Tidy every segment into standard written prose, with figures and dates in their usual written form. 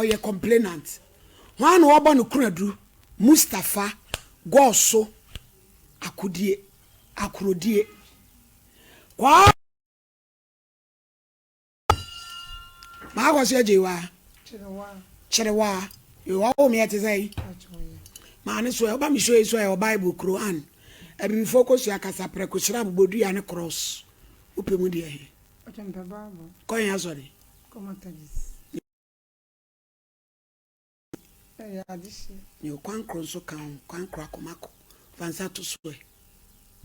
Ɔyɛ complainant. Hwan na ɔbɔ no kunaduru? Mustapha Gɔɔso Akodie, Akorodie. Kwaa Maakɔ so agye waa. Kyerewaa. Wɔwo me ɛte sɛ yi. Maa ne so ɛ, woba me show yi so ɛ, wɔ Bible, Quran, Abibifoɔ kosua kasa, prɛko, hyira, abobɔdua ne cross. Wopɛ mu deɛ he? Kɔ he asɔre? Nea ɔkwan koro nso ka ho, kwan koro akomako. Fa nsa to so ɛ.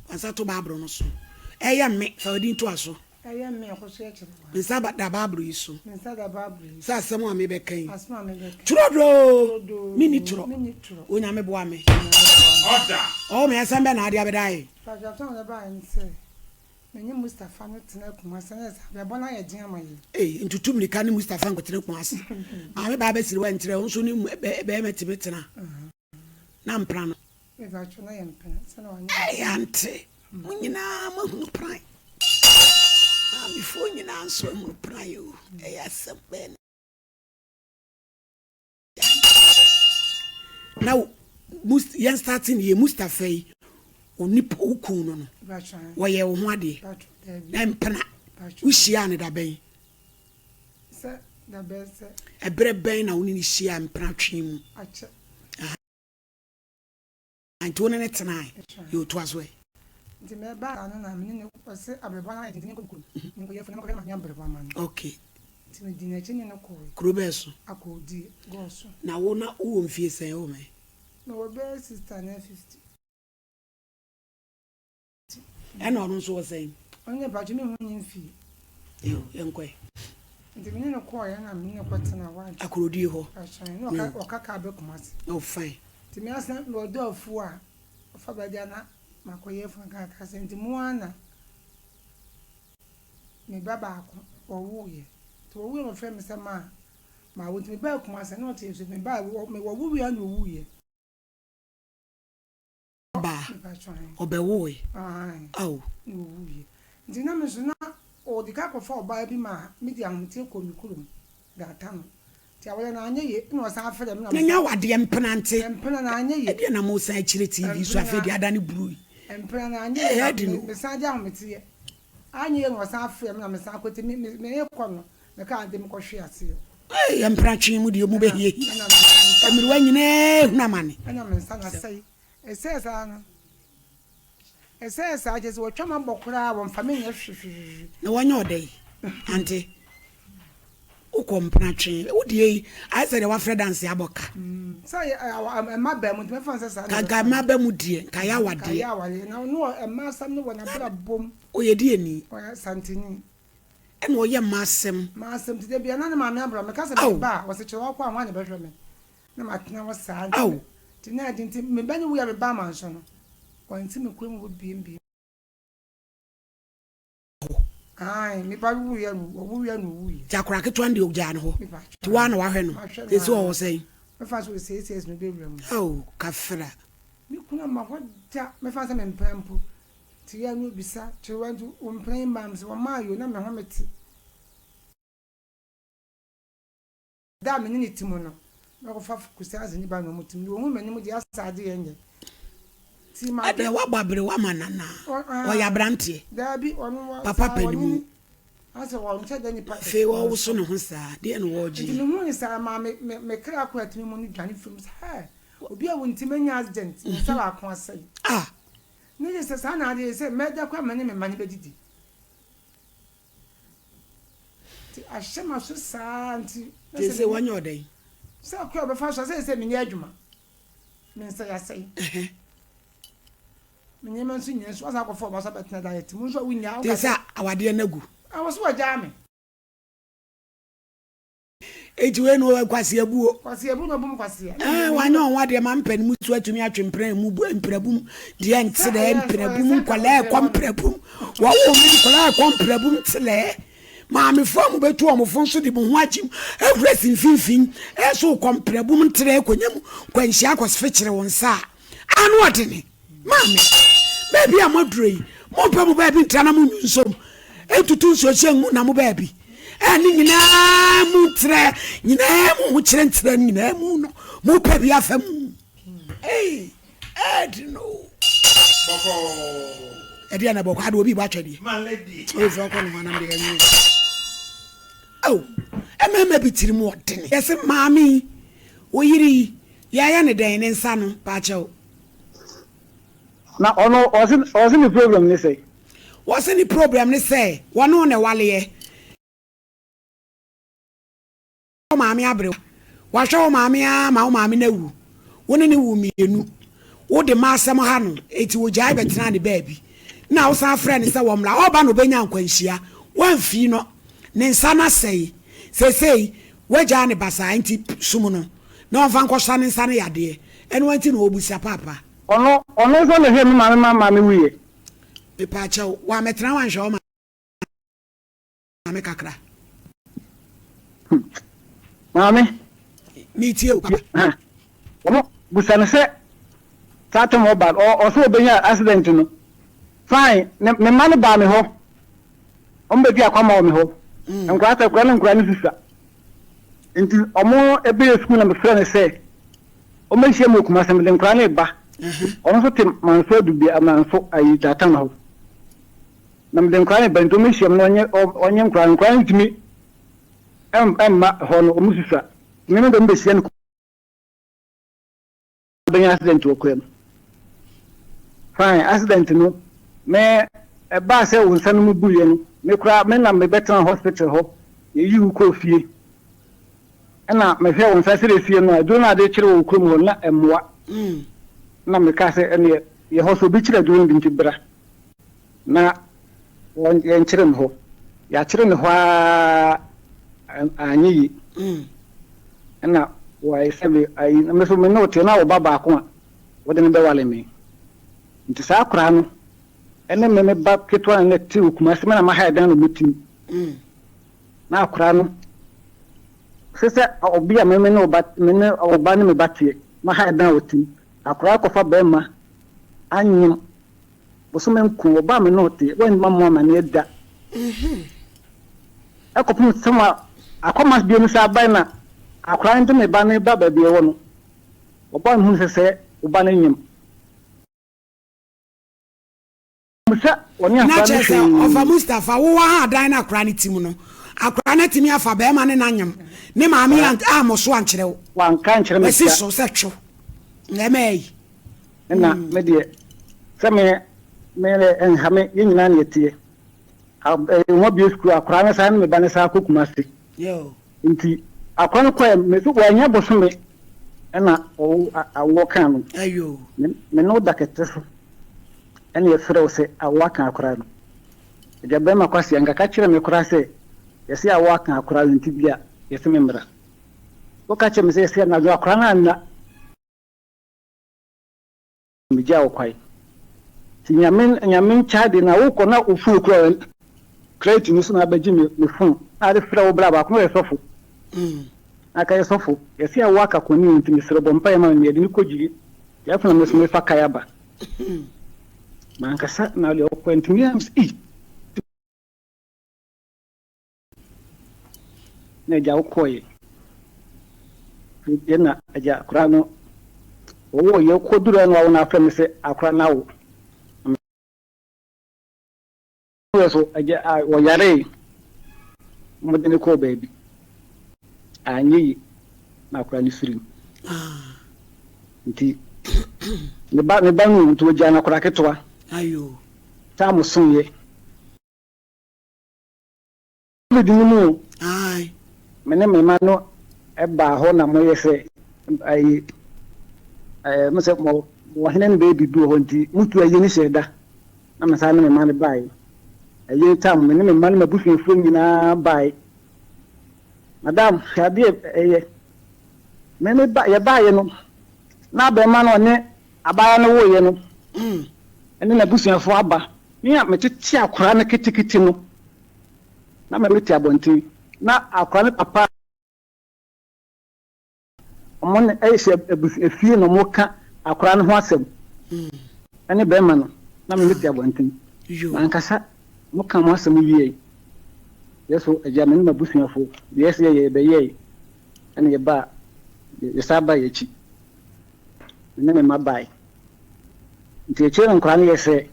Fa nsa to Baabolo no so. Ɛyɛ mme, fa w'adin toa so. Ɛyɛ mme, ɛkɔ so yɛ kyerɛ wa. Me nsa da Baabolo yi so. Me nsa da Baabolo yi so. Sɛ asɛm a mebɛka yi. Asɛm a mebɛka yi. Turodoo! Menni torɔ. Menni torɔ. Onyame boa me. Onyame boa me. Order! Ɔwɔ me asɛm bɛn na ade abɛda ayɛ? Pastor asɛm a ɔde baeɛ ne sɛ. Me ne Mustapha no tena Kumasi na sɛ abrabɔ no ayɛ den ama yɛn. Ei, ntutu mmirika ne Mustapha nkɔtena Kumasi. Maame baa bɛsiri wɔ nkyerɛ, wo nso ne bɛrima tumi tena. Na mpena no. Mebatwo na yɛ mpena sɛ na wanyɛ. Ei, ante, mo nyinaa moahunu pran. Maamefoɔ nyinaa nso ahunu pran o, ɛyɛ asɛm bɛn. Na yɛn starting yɛ Mustapha yi onipa okun no no wɔyɛ wo ho adeɛ na mpena wohyia ne da bɛn ɛberɛ bɛn na wo ne ne hyia mpena twe mu Nti wo ne no tenae? Yɛ otoa so ɛ. Nti me baa no na me ne no ɔse abrɛbɔ no ayɛ den nti menkɔ me kurom menkɔyɛ afuo na menkɔhwɛ maame abrɛbɔ ama no. Ok. Nti me di n'akyi ne no kɔɔe. Kuro bɛɛ so? Akoodie, Gɔɔ so. Na wo na wowɔ mfie sɛn o mɛ? Mewɔ bɛyɛ 60 anaa 50. Ɛna ɔno nso wɔ sɛn? Ɔno deɛ mpakyɛ menhu ne mfie. Yo, yɛnkɔ ɛ. Nti me ne no kɔɔeɛ na me ne no kɔtena hɔ ankyɛ. Akorodie hɔ? Ahyɛn, na ɔka ɔka kaa bɛ Kumasi. Oh fine. Nti me asan mewɔ dɔ afuo a ɔfa baabi a na makɔyɛ afuo nkakrankakra sɛ nti mo ara na me ba baako wɔwoeɛ. Nti wɔwoeɛ na wɔfrɛɛ me sɛ maa mawo nti mebaa Kumasi na ɔte so mebaa wɔwo wieɛ na ɔwuiɛ. Ɔbaa, ɔbɛwoe. Ao. Na ɔwuiɛ. Nti na me nso na ɔdi kan kɔfa ɔbaa bi maa me de ahometeɛ kɔɔ me kurom de ata no. Nti awadeɛ no anyɛ yie ɛna ɔsan frɛɛ me na me. Nyɛ awadeɛ mpena nte. Mpena no anyɛ yie. Ɛdeɛn na mosan kyerɛ TV so afei deɛ adane bruu yi. Mpena no anyɛ yie na me san de ahometeɛ. Anyɛ yie na ɔsan frɛɛ me na me san kɔ nti me me merekɔ no me kaa de me kɔhwee aseɛ. Ei mpena twe mu deɛ mu bɛhiahia. Mmerewa nyinaa hunu amane. Ɛna me nsa no asɛe. Ɛsɛɛ saa no, ɛsɛɛ saa, kyerɛ sɛ wɔtwa m'abɔ koraa a, wɔmfa me nyɛ hwehwehwehwe. Na wɔnyɛ wo dɛn? Ante, wokɔ mpena twe, wo deɛ yi, ayɛ sɛ deɛ wafrɛ danse abɔ ka. Sɛ ɛma ba mu nti mɛfa no sɛ saa na Ka nka ɛma ba mu deɛ, nka yɛ awadeɛ. Nka yɛ awadeɛ, na ɔno ɛma asɛm no wɔ n'abrabɔ mu. Ɔyɛ deɛni? Ɔyɛ Asanteni. Ɛna ɔyɛ mma asɛm. Mma asɛm nti da biara na ne maame abra, meka sɛ meba a, ɔse kyerɛ wakɔ a, hwan na ɛbɛhwɛ me? Na matena hɔ saa nti Ao! nti na ɛde nti me ba no wui a mebaa manso no ɔnte me kura mu hɔ biem biem. Hɔ. Ae me ba wuiɛ no ɔwuiɛ na ɔwuiɛ. Nti akwadaa ketewa no deɛ ɔgyaa no hɔ Mepa kyɛw nti woa na wahwɛ no mahwɛ no seesei ɔwɔ aa sɛn? Mɛfa sɛ ɔsiesie sɛ mebɛwura mu. Ao kafra. Me kunu amma hɔ da mɛfa sɛ mempena mpo nti yɛ a na ɔbisa kyerewa nti wo mpena yi mmaa me sɛ wɔmaa yoo na me ho mete. Da a me ne no te mu no, mɛkɔfa Kusaasi ne ba na wɔte mu. Deɛ ɔhu m'anim deɛ, asa adeɛ nyɛ. Nti ma. Ɛdeɛ wabɔ aberewa ma no anaa? Ɔyɛ aberanteɛ? Daabi, ɔno wa. Papa panin mu. Asɛ ɔnkyɛ da nipa. Afei ɔrewoso ne ho saa, deɛ na ɔregye yi? Nti mehuu no saa, ɛmaa me me me kra kɔɔ atumi mu no dwane firii mu sɛ, hɛɛ, obi a wo nti manya accident, me nsa baako asɛe. Ah! Ne de sɛ saa na adeɛ yi sɛ mɛda koraa me ne me mma no bɛdidi. Nti ahyɛ m'aso saa nti. Seesei wɔnyɛ wo dɛn? Sɛ kwan a ɔbɛfa so a seesei menyɛ adwuma. Me nsa yɛ asɛe. Me nneɛma nso nyinaa nso wasan akɔfa ɔba so abɛtena diet mu nso a wonnya. Te sɛ awadeɛ no agu. Awɔ so wɔagyaa me. Enti wei no kwasea buo. Kwasea bu na ɔbom kwasea. Ɛɛ wanyɛ ɔho adeɛ ma mpɛ no mu so atumi atwe mpena mu mprabum deɛ ntelɛɛ mprabum nkwadaa ɛkɔ mprabum wɔwɔ mu nkwadaa ɛkɔ mprabum ntelɛɛ maamefoɔ a mobɛtu wɔn fo nso de mo ho agyim ahura si mfimfini ɛso kɔ mprabum ntelɛɛ kɔnya mu kwanhyia akɔsfekyere wo nsa a ano ɔdene maame baabi a moaduro yi mompɛ mo baabi ntra na mo nwu nsom ntutu nsuohyɛ ngu na mo baabi. Ɛne nyinaa mu ntrɛ, nyinaa mu ho kyerɛ ntrɛ nyinaa mu no, mo pɛ bi afa mu. Ei, ɛdi no. Ɛdeɛ na bɔkɔ, ade obi bɔ atwɛdeɛ. Oyi fɛ ɔkɔ no ho anam deɛ ɛnyɛ. Ao, ɛmɛɛma bi tiri mu ɔdene. Yɛse maame yi, wo yere yi, yɛayɛ no dɛn, ne nsa no, paakyɛw. Na ɔno ɔse ɔse ne problem ne sɛn? Wɔse ne problem ne sɛ wɔne wo na ɛwaleɛ. Wo maame aberewa. Wahwɛ wo maame ara ma wo maame no awu. Wo ne no woo mmienu. Wode mma asɛm ha no, enti wogyae bɛtenaa ne baabi. Na wosan frɛɛ no sɛ wɔmmra. Ɔreba na ɔbɛnya nkwanhyia. Woamfii no. Ne nsa no asɛe. Seesei, woagyaa no basaa, enti sum no na ɔmfa nkɔsa ne nsa no yadeɛ. Ɛno ara nti na ɔrebisa Paapa. Ɔno, ɔno nso na ɛhwɛɛ me maame ma maame wuiɛ. Mepaakyɛw, woammɛtena hɔ anhwɛ wo maame kakra? Hmm. Maame. Metie o, papa. Ɔno, busa no sɛ, saa tam ɔba, ɔsɛ ɔbɛnya accident no. Fine, ne me mma no baa me hɔ. Wɔn bɛdi akwama wɔ me hɔ. Mm. Nkwadaa sɛ, nkwadaa no nkwadaa no sisa. Nti ɔmo ɛbɛyɛ sukuu na mefrɛ no sɛ ɔmmɛhyia me wɔ Kumasi mede nkwadaa no reba. Ɔno nso te Manso Adubia Manso ayi Datan hɔ. Na mede nkwadaa no reba nti ɔmmɛhyia me na ɔnye ɔnye nkwadaa no. Nkwadaa no ntumi ɛmma hɔ no ɔmo susua. Me me de ɔmo bɛhyia no bɛnya accident wɔ kwan mu. Fine, accident no, me ɛbaa sɛ wo nsa no mu buiɛ no, me koraa me na mebɛtena hospital hɔ, yɛyi wo kɔɔ fie. Ɛna mehwɛ wo nsa sɛdeɛ ɛsie no a, aduro no a ade kyerɛ wɔ wo kurom hɔ no, na ɛmmoa. Ɛna mekaa sɛ ɛneɛ yɛ hɔ sɛ obi kyerɛ aduro no bi nti bra na yɛnkyere no hɔ. Yɛakyere no hɔ ara anyɛ yie. Ɛna wɔayɛ sɛ me ayi na me nso me ne wo te na wo ba baako a wode no bɛwale me. Nti saa akwadaa no ɛne me me ba ketewa na na ɛte wɔ Kumasi me na maha ɛdan na wɔn tim. Na akwadaa no sɛ sɛ obi a me me ne wo ba me ne wo ba ne me ba teɛ maha ɛdan wɔ tim. Akwadaa kɔfa bɛrima anyem Bosome nko, ɔbaa me ne wo te, woamma mo amaneɛ da. Ɛkɔpem sɛ ma akɔma bio no sɛ abae na akwadaa no de me ba no ba baabi ɛwɔ no, ɔbaa no hunu sɛ sɛ wo ba no nyem. Sɛ ɔne Na akwadaa no kyerɛ sɛ ɔfa hwee. Mustapha wowɔ ha adan no akwadaa no ti mu no, akwadaa no atumi afa bɛrima ne no anyem, ne maame ammɔ so ankyerɛ wo. Wanka ankyerɛ me Wasi da. so sɛ two. Ɛmɛ yi. Ɛna me deɛ sɛ me me ɛnha me yɛn nyinaa na yɛteɛ wɔn abue sukuu akwadaa no saa ne me ba no saa kɔ Kumasi nti akwadaa no kɔɛ me so wɔanya bosome ɛna ɔwo awoɔ kaa no me me ne wo da kɛtɛ so ɛna yɛfrɛ wo sɛ awoɔ aka akwadaa no agya bɛrima kwasi anka ka kyerɛ me koraa sɛ yɛsɛ awoɔ aka akwadaa no nti bi a yɛsɛ me mmra woka kyerɛ me sɛ yɛsɛ anadwo akwadaa no anna Megyaa wo kwan. Nti Nyame Nyame nkyɛade na wokɔ na wo phone kura wo credit no so na abɛgye me me phone na ade frɛ wo bra baako na ɔyɛ sɔfo. Na aka yɛ sɔfo. Yɛse awo aka kɔni o nti mesrɛ bɔ mpaeɛ ma me na yɛde no kɔ gyiri. Nti afei na me so mefa kae aba. Mankasa na deɛ ɔkɔ nti me am sɛ ei. Na agya wo kɔɔeɛ. Yɛ na agya akora no wɔwɔ yɛ kɔduru ano awo no afrɛ me sɛ akora no awo. Yɛ so agya wɔyaree wɔde no kɔɔ baabi anyɛ yie na akora no firi mu. Nti ne ba ne ba no nti wɔgyaa no akora ketewa. Taa mo soeɛ. Covid no mu o, me ne me mma no baa hɔ na moyɛ sɛ ayi ɛɛ mo sɛ mo ɔhene no bɛyɛ biribi wɔ hɔ nti motu ayi no hyɛɛ da na me san ne me mma no baeɛ. Ayi no tam me ne me mma ne m'abusuafoɔ nyinaa baeɛ. Madam, hwɛ adeɛ ɛyɛ. Me me ba yɛbaeɛ no na abarimaa no ɔne abaayewa no woeɛ no ɛne n'abusuafoɔ aba. Me a metete akwadaa no ketekete no, na me mete abɔnten, na akwadaa no papa wɔn ne ɛhyɛ abus efie na wɔka akwadaa no ho asɛm ɛne bɛrima no, na me mete abɔnten. Mankasa, wɔka wɔn asɛm wie. Yɛ so agya, me ne m'abusuafo, deɛ ɛsɛ yɛyɛ yɛbɛyɛe, ɛna yɛbaa, yɛsan baa yɛn akyi. Me ne me mma bae. Nti akyire no nkwadaa no yɛ sɛ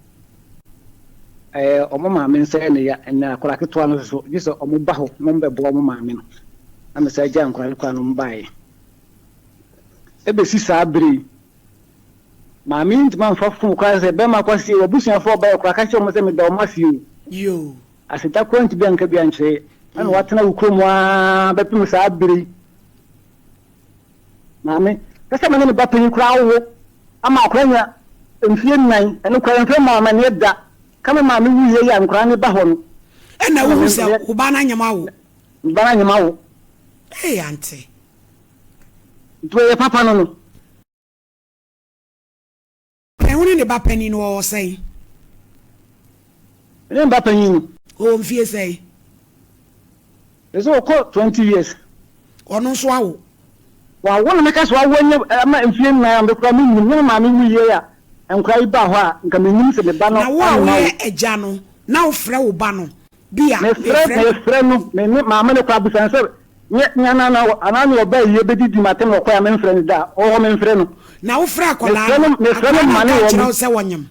ɛɛ wɔn maame nsa yɛ ne ya, ɛnna akwadaa ketewa no nso gye sɛ wɔba hɔ na wɔbɛboa wɔn maame no. Na mesan gyaa nkwadaa no kwan na wɔbaeɛ. Ɛbɛsi saa bere yi, maame yi ntumi amfa fon koraa sɛ bɛrima kwasie w'abusuafoɔ ɔbaeɛ koraa ka kyerɛ wɔn sɛ meda wɔn ase o. Yoo. Aseda koraa ntumi anka bi ankyerɛ yɛ. Ɛna watena wo kurom ara bɛpem saa bere yi. Maame, pɛ sɛ me ne me ba panyin koraa wo ama akwadaa nya mfie nnan, ɛno koraa yɛmfa mmɔ amanneɛ da. Ka me maame wuiɛ yi a nkwadaa no ba hɔ no. Ɛna wohu sɛ wo ba no anyem awo. Me ba no anyem awo. Ee, ante. Nti ɔyɛ papa no no. Pɛn wo ne ne ba panin no ɔwɔ sɛn? Me ne me ba panyin no. Ɔwɔ mfie sɛn? Ɛsɛ ɔkɔ 20 years. Ɔno nso awo. Wawo na meka sɛ wawo anya ama mfie nnan a me koraa mennim. Ne me maame wuiɛ a nkwadaa yi baa hɔ a nka mennim sɛ me ba no Na wo a anyem awo. woyɛ agya no na wofrɛ wo ba no bi a Mefrɛ mefrɛ no. mefrɛ no me ne maame no koraa bisa no sɛ nyɛ nyɛ anaa na anaa ne ɔbaa yie bɛdidi m'atɛm na ɔkɔɛ a memfrɛ no da a ɔwɔ hɔ memfrɛ no. Na wofrɛ akwadaa Mefrɛ no no mefrɛ no akwadaa no ma ne anka wɔ ankyerɛ me. wo sɛ wɔnyem?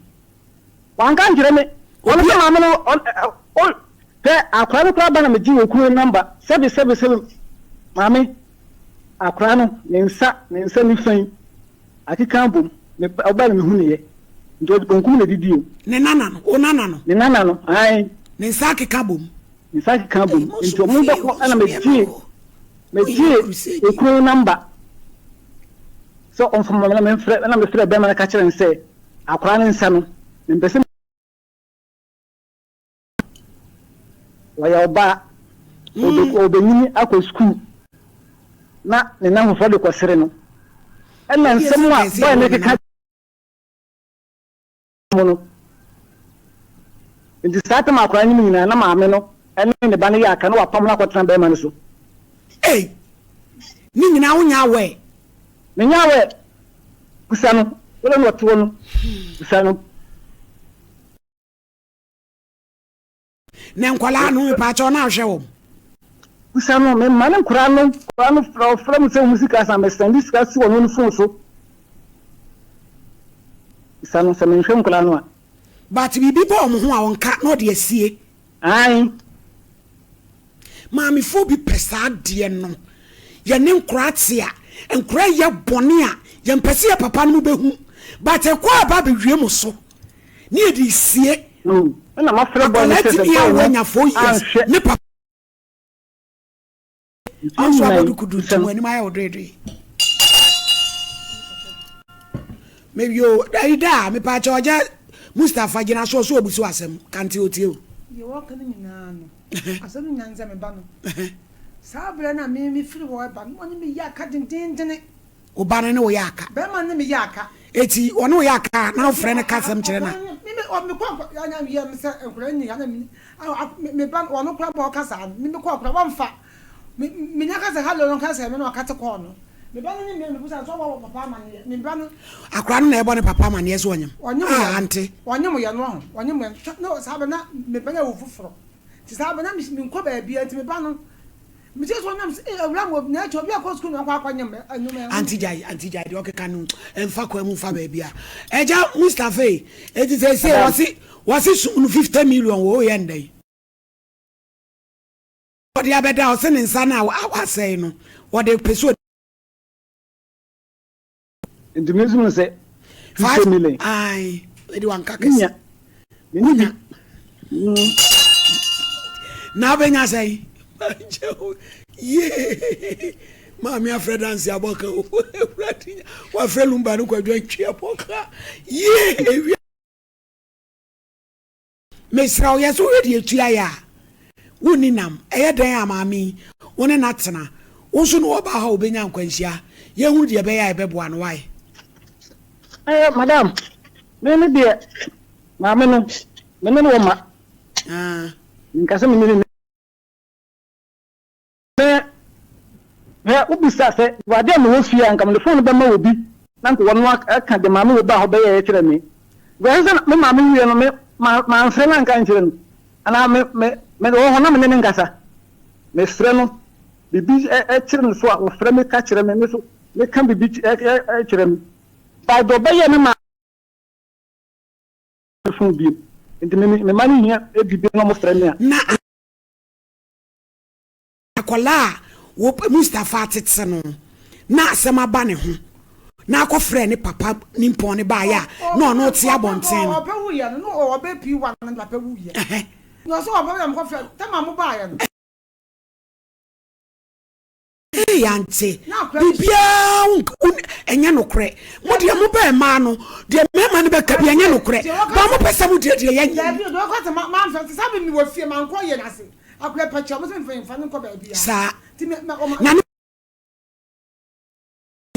Wanka ankyerɛ me. Ɔno Obi sɛ a. maame no ɔn ɛ ɔ hwɛ akwadaa no koraa ba na megye okunu no namba sɛbe sɛbe sɛbe maame akwadaa no ne nsa ne nsa nifa yi akeka abom me ba ɔbaa na mehunuiɛ nti ɔde benkum na ɛdidi o. Ne nana no wo nana no. Ne nana no ae. Ne nsa akeka abom. Ne nsa akeka abom Ei mo nti so ɔmo fie bɛkɔ mo ɛna so nneɛma megyee o mo hia megyee crusade. okunu no namba sɛ ɔmfa ma me na memfrɛ ɛna mefrɛ bɛrima no ka kyerɛ no sɛ akwadaa no nsa no mempɛ sɛ Ɔyɛ ɔbaa, ɔbɛnyini akɔ sukuu na ne nnamfofoɔ de kɔsere no. Ɛna nsɛm a bɔe no keka mu no, nti saa tam akwadaa no mu nyinaa na maame no ne ne ba no yɛ aka na wapam no akɔtena bɛrima no so. Ei! Ne nyinaa wonya aware? Menya aware. Busa no, wode na ɔte hɔ no, busa no. Na nkwadaa no mepaakyɛw na ahwɛ wɔn. Busa no, me mma ne nkwadaa no, nkwadaa no frɛ ɔfrɛ me sɛ wɔn sika san me sɛnde sika si wɔn fon so. Busa no sɛ menhwɛ nkwadaa no a. But biribi bɔ wɔn ho a ɔnka na ɔde asie. Ae. Maamefoɔ bi pɛ saa adeɛ no. Yɛne nkoraa te a, nkoraa yɛ bɔne a, yɛmpɛ sɛ yɛ papa no mo bɛhu. But ɛkɔ a ɛba abɛwie mo so ne yɛde resie. Ɛna mafrɛ boy no Akwadaa sɛ sɛ tumi boy awo no anya 4 years anhwɛ ne papa. mfie Ɔnso abɔ nnan duku du nti nsɛm. mo anim ayɛ wo doedoe. Me yo ayi da a mepaakyɛ ɔgya Mustapha gyina so ɔso ɔbusu asɛm kante otie o. Deɛ wɔka no nyinaa no, asɛm no nyinaa ne sɛ me ba no, saa berɛ no a me mefiri hɔ reba no, ɔne me yɛ aka dendeendene. Wo ba no ne wo yɛ aka? Bɛrima no ne me yɛ aka. Eti ɔne wo yɛ aka a, na wofrɛ no ka asɛm kyerɛ no a? Me me mekɔ nkɔ anya yɛ me sɛ nkwadaa nni ha na me me ba no ɔno koraa bɔ ɔka saa no me mekɔ koraa wɔmfa. Me menya ka sɛ hello no ɔka sɛ me na ɔka te kɔɔ no. Me ba no ne me mebusa no sɛ ɔwɔ papa amaneɛ me ba no. Akwadaa no na ɛbɔ ne papa amaneɛ sɛ ɔnyem. Ɔnyem Ah yɛ ante. Ɔnyem yɛ no ɔho ɔnyem yɛ no na saa bɛ na me ba no awo foforɔ nti saa bɛ na me menkɔ baabiara nti me ba no me kyerɛ sɛ ɔnyem sɛ eh awura mu na ɛkyɛ obi akɔ sukuu na ɔkɔ akɔ nyem ɛno ɛho. Auntie gyae auntie gyae deɛ ɔkeka no ɛnfa kwan mu nfa baabi a ɛgya Mustapha yi eti sɛ sɛ wɔsi wɔsi sum no 50 million wɔ oyɛ ndɛn. Ɔde abɛda ɔse ne nsa no a wasɛe no ɔde pɛ sɛ. Nti me nso sɛ 50 million. Ae ɛde wanka kɛse. Wonya. Na wobɛnya sɛn? Yee maame afrɛ danse abɔka o awurade nya wafrɛ lumba no kwadwa ntwi abɔka yee ewia. Mesrɛ wo, yɛ sɛ wohwɛ deɛ ɛtua yɛ a, wonni nam. Ɛyɛ dɛn a maame yi, wo ne no atena? Wo nso ne ɔbaa hɔ a wobɛnya nkwanhyia. Yɛnhunu deɛ ɛbɛyɛ a ɛbɛboa no, wai? Eh, madam, me ne deɛ, maame no, me ne no wɔ ma. Ah. Menka sɛ me ne no Me, hwɛ, wobisa sɛ, wɔ ade a mewɔ fie a, anka mede fon no bɛma obi na anka ɔno aka deɛ maame wɔ baa hɔ bɛyɛeɛ kyerɛ me. Because ɛsɛ sɛ me maame wuiɛ no, me, ma, mamfrɛ no anka ankyerɛ no. Anaa me, me, mede wɔ hɔ na me ne no nkasa. Mefrɛ no, biribi kyere no so a, ɔfrɛ me ka kyerɛ me, me nso meka biribi kyerɛ no. By deɛ ɔbɛyɛ me maame fon bio. Nti me me mma no hia biribi na wɔfrɛ me a. Na akwadaa a wo Mustapha atete no na asɛm aba ne ho na akɔfrɛ ne papa nimpɔn no baeɛ a na ɔno te abɔnten no. Ɔpɛ wuiɛ no na ɔbɛ pii wa no papa wuiɛ. Na ɔsɛ ɔpɛ na mekɔfrɛ tɛma mo baeɛ no. Ee ante biribiara ɛnyɛ nokorɛ mo deɛ mo bɛɛ mmaa no deɛ mmarima no bɛka bi ɛnyɛ nokorɛ ba mo pɛ sɛ mo deɛ deɛ yɛnyɛ. Dabi o deɛ ɔkɔ sɛ ma nfɛ sɛ sábɛ mi wɔ fie ma nkɔ yɛ n'ase akora pɛkyɛ ɔmo sɛ nfɛ nfa no nkɔ baabi a. Saa na ne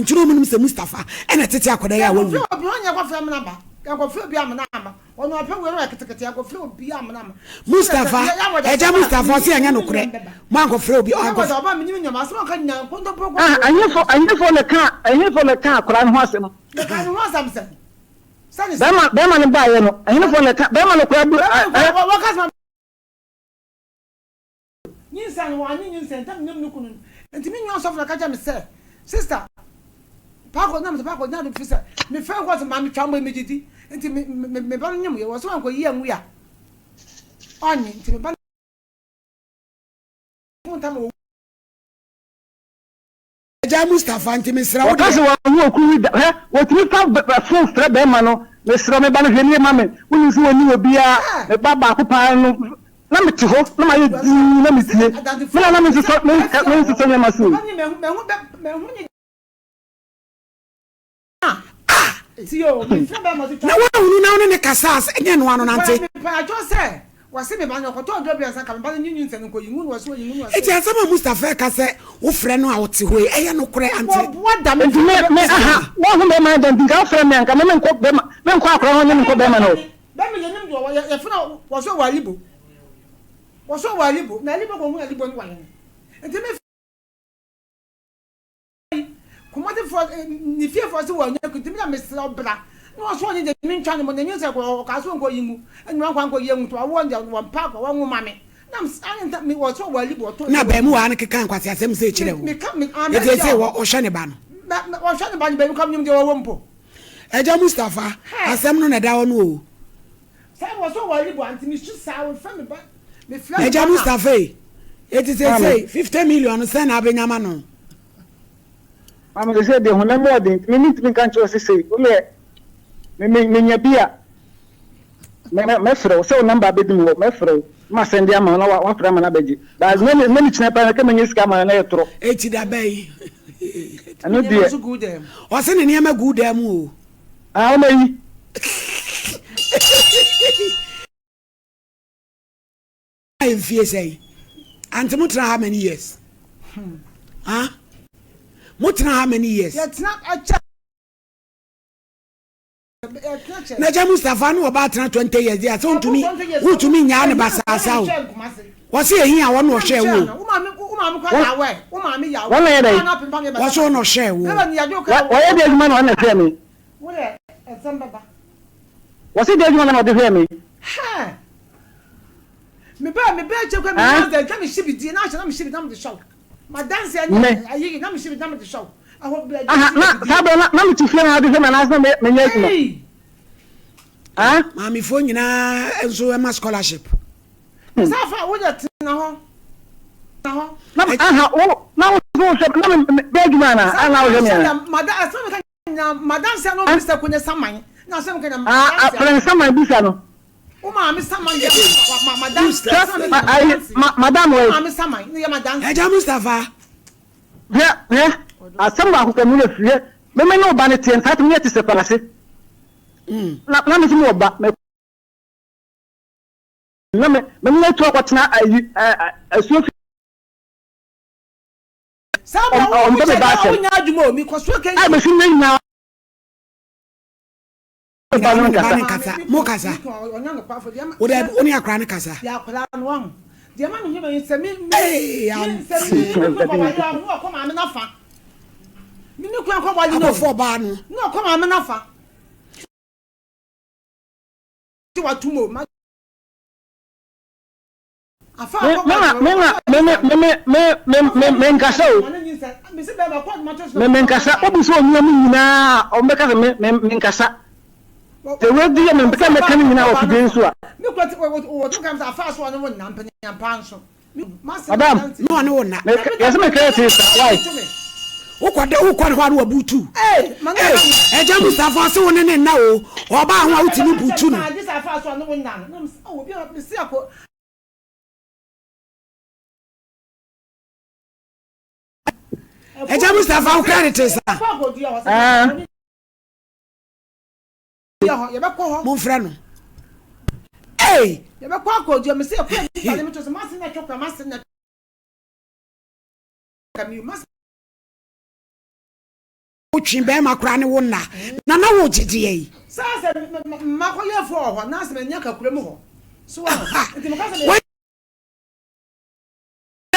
nti na ɔmo nim sɛ Mustapha ɛna tete akwadaa yi a wawu. Yɛnkɔfrɛ obi ɔnyɛ kɔfrɛ amena ba yɛnkɔfrɛ obi amena ama ɔno ɔpɛ wei ɔyɛ ketekete yɛnkɔfrɛ obi amena ama. Mustapha ɛgya Mustapha ɔsi ɛnyɛ nokorɛ mo ankɔfrɛ obi ɔankɔfrɛ. Ɔba mi nyim nyɔma asɛm ɔka nyinaa nkontompo kɔ. Ah ɛhefo ɛhefo na ɛka ɛhefo na ɛka akwadaa no ho asɛm. Meka ne ho asɛm sɛn? Sɛne sɛ. Bɛrima bɛrima no baeɛ no ɛhefo na ɛka bɛrima no koraa bu ɛ ɛ. Wɔka sɛ Nyinsɛn no, wannye nyinsɛn ntam nnim no kunu no. Nti me nua ɔsɔfo no ka kyerɛɛ me sɛ, Sista, paakɔ, na mesɛ paakɔ gyina do firi sɛ mefrɛ nkɔ sɛ maame twa mbɔ yi megye di. Nti me me me ba no nyem yɛ, wɔsɛ wankɔ yi anwu a ɔnnye. Nti me ba no ntam wɔ. Agya Mustapha nti mesrɛ wo Wɔka deɛ. sɛ wɔanhu okunu yi da. Hwɛ, wɔtumi fa fon frɛ bɛrima no, Mesrɛ wo, me ba no, hwɛ nie ma me. Wonim sɛ wɔnni obiara. Me ba baako paa no, na mete hɔ na mayɛ dinn na metie. Me na na mensosɔ mensosɔ nneɛma so o. Ah! Na woanhunu na wo ne no kasaa sɛ ɛnyɛ noa no nante. Enti asɛm a Mustapha reka sɛ wofrɛ no a ɔte hɔ yi, ɛyɛ nokorɛ ante? Enti me, me, aha, woahu bɛrima no da nti nka wofrɛ me a, nka me menkɔ bɛrima, menkɔ akwadaa hɔ ne menkɔ bɛrima no hɔ. Kumasifoɔ ne fiefoɔ se wɔanya ku nti me na mesrɛ wo bra na wɔso ɔnye deɛ mentwa ne mo na ɛnyɛ sɛ ɔkaa so nkɔ yi ngu ɛna wankɔ ankɔ yi angu nti wawoɔ deɛ wɔmpa akɔ wɔnwo ma me na ane nta me wɔso wɔ alibo ɔtɔ na abaamuwaa no keka nkwaseasɛm sɛ kyerɛ wo ɛti ɛsɛ wɔhwɛ ne ba no wɔhwɛ ne ba no baabi kɔ menim deɛ wɔwɔ mpo. Agya Mustapha asɛm no na ɛda hɔ no o. Sɛ wɔso wɔ alibo a nti mesu saa wɔfrɛ me ba mefrɛ me Agya ba na. Mustapha ei ɛti seesei 50 million no sɛn na abɛnya ma no. Maame sesei deɛ honam mu ɔden nti me mentumi nka nkyerɛ wo sɛ sei wo deɛ me me menya bi a mɛ mɛ mɛfrɛ wo sɛ wo number abɛdi me hɔ mɛfrɛ wo na masɛnde ama wo na wa wafrɛ ama no abɛgye but na ne na ne kyina paa na kɛ manya sika ama no na yɛ torɔ. Eti da bɛn? Ɛno deɛ. Ɔse ne nneɛma gu dan mu o. Ah ɔma yi. Mfie sɛn? Ante mo tena how many years? Huh? Mo tena how many years? Yɛtena ɛkyɛ. Yɛtena kyɛ. Na gya Mustapha no ɔba atena 20 years deɛ sɛ wontumi wontumi nyaa ne basaasa o. Wɔse ehi a wɔn ɔhwɛ wo. Wɔn na yɛ dɛ. Wɔse wɔn ɔhwɛ wo. Wɔyɛ deɛ adwuma na wɔn na hwɛ me. Wɔse deɛ adwuma na ɔde hwɛ me. Me ba me ba kyɛ kwa me nya dɛ nka me hye bi die na ahyɛ na me hye bi na me de hyɛw ma danse Me. ɛne ayi na me hye bi na me de hyɛw ɛhɔ bla Aha, na saa bɛrɛ na na me te fie na ade hwɛ me anaasɛ na me menyɛ adwuma. Ei Ah? Maamefoɔ nyinaa nso ɛma scholarship. Saa fa wo yɛ tena hɔ tena hɔ. Na aha wo na wo nso wohwɛ na me me bɛ adwuma anaa Saa a na wohwɛ me hyɛ anaa? da ma da asɛm ka nya ma danse no bisa ko ne saman na asɛm ka nya ma Ah, ah, danse frɛ nsaman bisa no. Wo maame saman yɛ ma ma danse. Hwɛ ma ayi ma madam Wo wei. maame saman ne yɛ ma danse. Agya Mustapha. Hwɛ hwɛ asɛm baako pɛ me werɛ fi hwɛ me me ne wo ba no teɛ ntaa tumi yɛ te sɛ paase. Na na me nso mewɔ ba me na me me ne no atu akɔtena ayi ɛ asuo fi. Saa bra wo Ɔmpɛ me wo ba kyɛ asɛm. wo nya adwuma o mi kɔ so kɛnti. A bɛsi nnɛ nyinaa. Ba no nkasa. Ne kasa. Mo kasa. Wo dɛ wo ne akora no kasa. Ee ante. Akɔfo ɔbaa no. Me na me na me me me me me me me nkasa o. Me me nkasa. Obu sɛ onua mu nyinaa a wɔbɛka sɛ me me me nkasa. Sɛ wadi yɛ me mpɛ sɛ mɛka ne nyinaa wɔ fidie nso a. Madam, Na ɔne wo nna. me yɛsɛ me kra tee saa why? Wokɔ de wokɔ ne hɔ a na wabutu. Ee, Agya Mustapha ɔse wo ne ne nna o. Ɔbaa ho a wotumi butu no. Agya Mustapha wo kra ne tee saa. Ah. Momfrɛ no. Ee. Wotwe bɛrima koraa ne wo nna na na wo gyegyeɛ yi. Wɔyɛ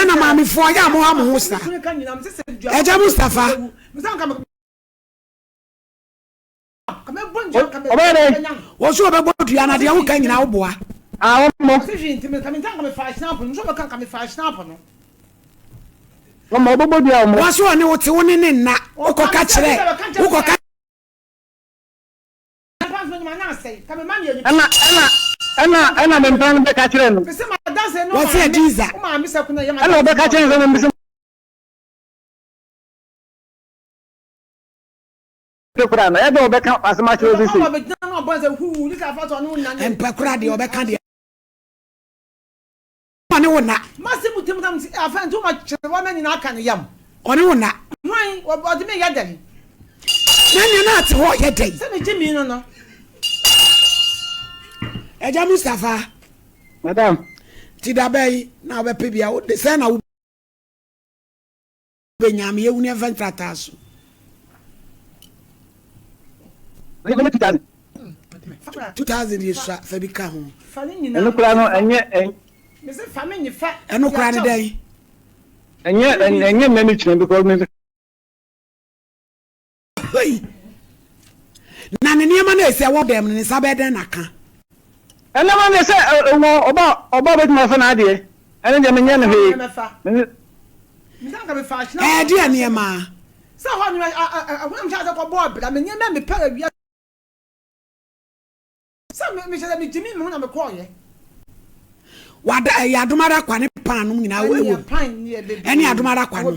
na maamefoɔ yɛ a mo ha mo ho saa. Agya Mustapha. Ɔbɛyɛ dɛn? Wɔ so ɔbɛbɔ dua na deɛ woka nyinaa woboa. Ah, wɔmmɔ. Wɔmmɔ, wɔbɛbɔ dua wɔmmɔ. Wɔ so ɔne wo te wo ne ne nna wokɔka kyerɛ wokɔka. Ɛna ɛna ɛna ɛna me mpena no bɛka kyerɛ no. Wɔ se Adiza. Ɛna ɔbɛka kyerɛ no sɛ mempɛ sɛ. Mpɛ koraa no, ɛyɛ dɛ ɔbɛka asɛm akyerɛ wo sesei. Mpɛ koraa deɛ ɔbɛka deɛ ɔne wo nna. Ɔne wo nna. Na nea na ate hɔ yɛ dɛn? Agya Mustapha. Madam. Ti da bɛn na wobɛpɛ bi a wode sɛn na wo bɛnya me yɛhunu ɛmfa nkrataa so. 2000 yɛ sua fa bi ka ho. Ɛno koraa no ɛnyɛ ɛno koraa ne dɛn? Ɛnyɛ ɛnyɛ nnɛ ne kyerɛ because me Hei! Na ne nneɛma no a ɛsɛ wɔ dɛm no, ne nsa bɛyɛ dɛn na aka? Nneɛma no deɛ sɛ ɛwɔ ɔba ɔba bɛtumi afa n'adeɛ, ɛno deɛ menyɛ no hwee. Ɛdeɛ nneɛma? Wada ɛyɛ adom ara kwa ne paano nyinaa wɔ mu. Ɛne adom ara kwa no.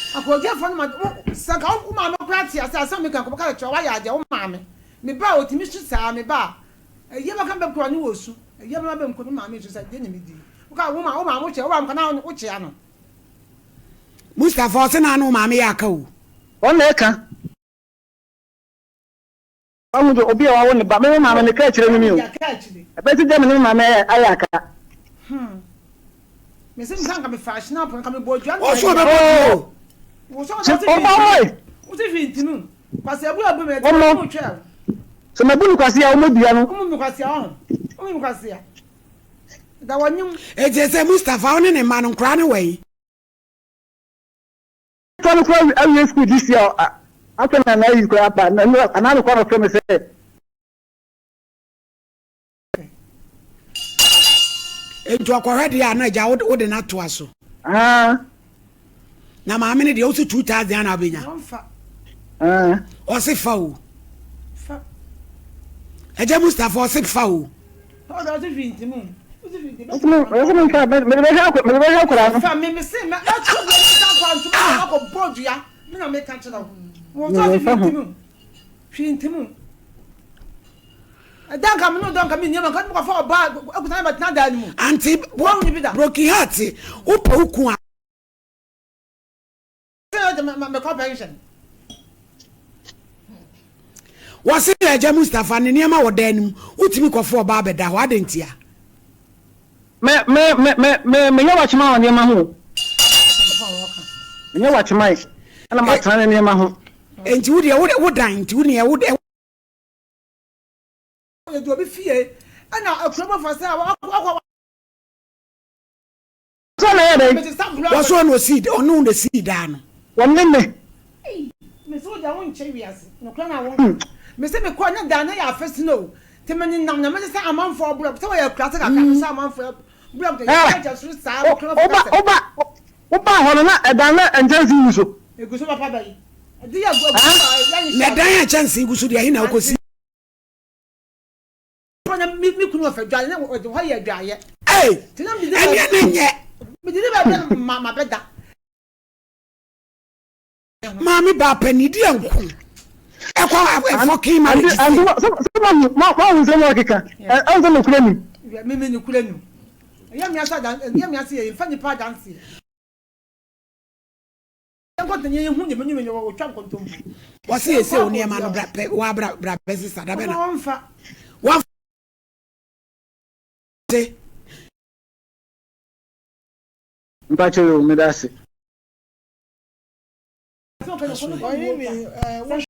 Akɔgyefoɔ no ma wo sɛ nka wo maame koraa te ase asɛm meka nka ɔbɛka kyerɛ wayɛ adeɛ wo maame me ba a ɔtumi su saa me ba a ɛyɛ bɛka bɛm koraa ne wɔ su ɛyɛ bɛma bɛm koraa me maame su sɛ deɛ na medi woka wo ma wo maame wokyɛ wo maame ka na wokyea no. Mustapha ɔse naa ne wo maame yɛ aka o. Wɔn na ɛka. Wahu sɛ obi a wawo ne ba, me me maame ne kaakyire ne me o. Ɛbɛsi dɛ me ne me maame ayɛ aka. Ɔso ɔbɛbɔ dua o. Sɛ ɔba ɔmɔ yi. Ɔmɔ. Sɛ mabu no kwasea a ɔmɔ dua no. Eti sɛ Mustapha wo ne ne mma no nkoraa ne wɔ yi. Ketewa no koraa awie sukuu this year afei na n'ayi koraa aba na anaa no koraa na ɔfrɛ me sɛ. Nti ɔkɔhwɛ deɛ a na agya wode no atoa so. Na maame no deɛ wosi 2000 ana wobɛnya. Ɔse fa o. Agya Mustapha ɔse fa o. Auntie broken heart wopɛ wo kun a. Wɔse agya Mustapha ne nneɛma wɔ dan no mu wotumi kɔfa ɔbaa bɛda hɔ adɛn ntia? Me me me me me menyɛ wakyeman wɔ nneɛma ho. Menyɛ wakyeman ɛna matena ne nneɛma ho. Enti wo deɛ wo wo dan nti wo neɛ wo. Yɛde obi fie ɛna akura mu afa sɛ akɔ. Sɛ na ɛyɛ dɛn? Wɔso ɔno osii ɔno na osii daa no. Wɔne me. Mese wo deɛ wo nkyɛ wiase nokora na wo nka mese mekɔ ne dan na yɛ afɛsi no. Nti me nenam na mete sɛ amanfoɔ brɛ sɛ wɔyɛ akura sɛ kakra me sɛ amanfoɔ brɛ me yɛ agya soro saa mo kra fo kasa. Oba oba hɔ no na ɛdan na nkyɛnse gu so. Egu so papa bɛyi. Ɛde yɛ gu gu yɛ nhyɛ. Na ɛdan a kyɛnse gu so deɛ ɛhe na wokɔsi. Na me me kunu ɔfɛ dwale na ɔde hɔ yɛ adwaeɛ. Ee ɛneɛ ne nyɛ. Mede ne baabi ma ma bɛda. Maame baa pɛ ne di nko ɛkɔ ɛfɔkin marriage se. Ante sɛ ma hu ma ma hu nsɛm ɔkeka ɛn sɛ nokura nim. Mi mi nokura nim. Ɛyɛ mi ase adan ɛyɛ mi ase yɛ nfa nipa adanseɛ. Nkɔntɔ yɛ hu ne mi nyɛ wɔ otwa nkontompo. Wɔsi yɛ sɛ onneɛma no bra pɛ wa bra bra bɛ sisa dabɛ na. Wɔnfa. Wɔnfa. Te. Mpakyɛ yo meda ase. Ɔne me ɛɛ.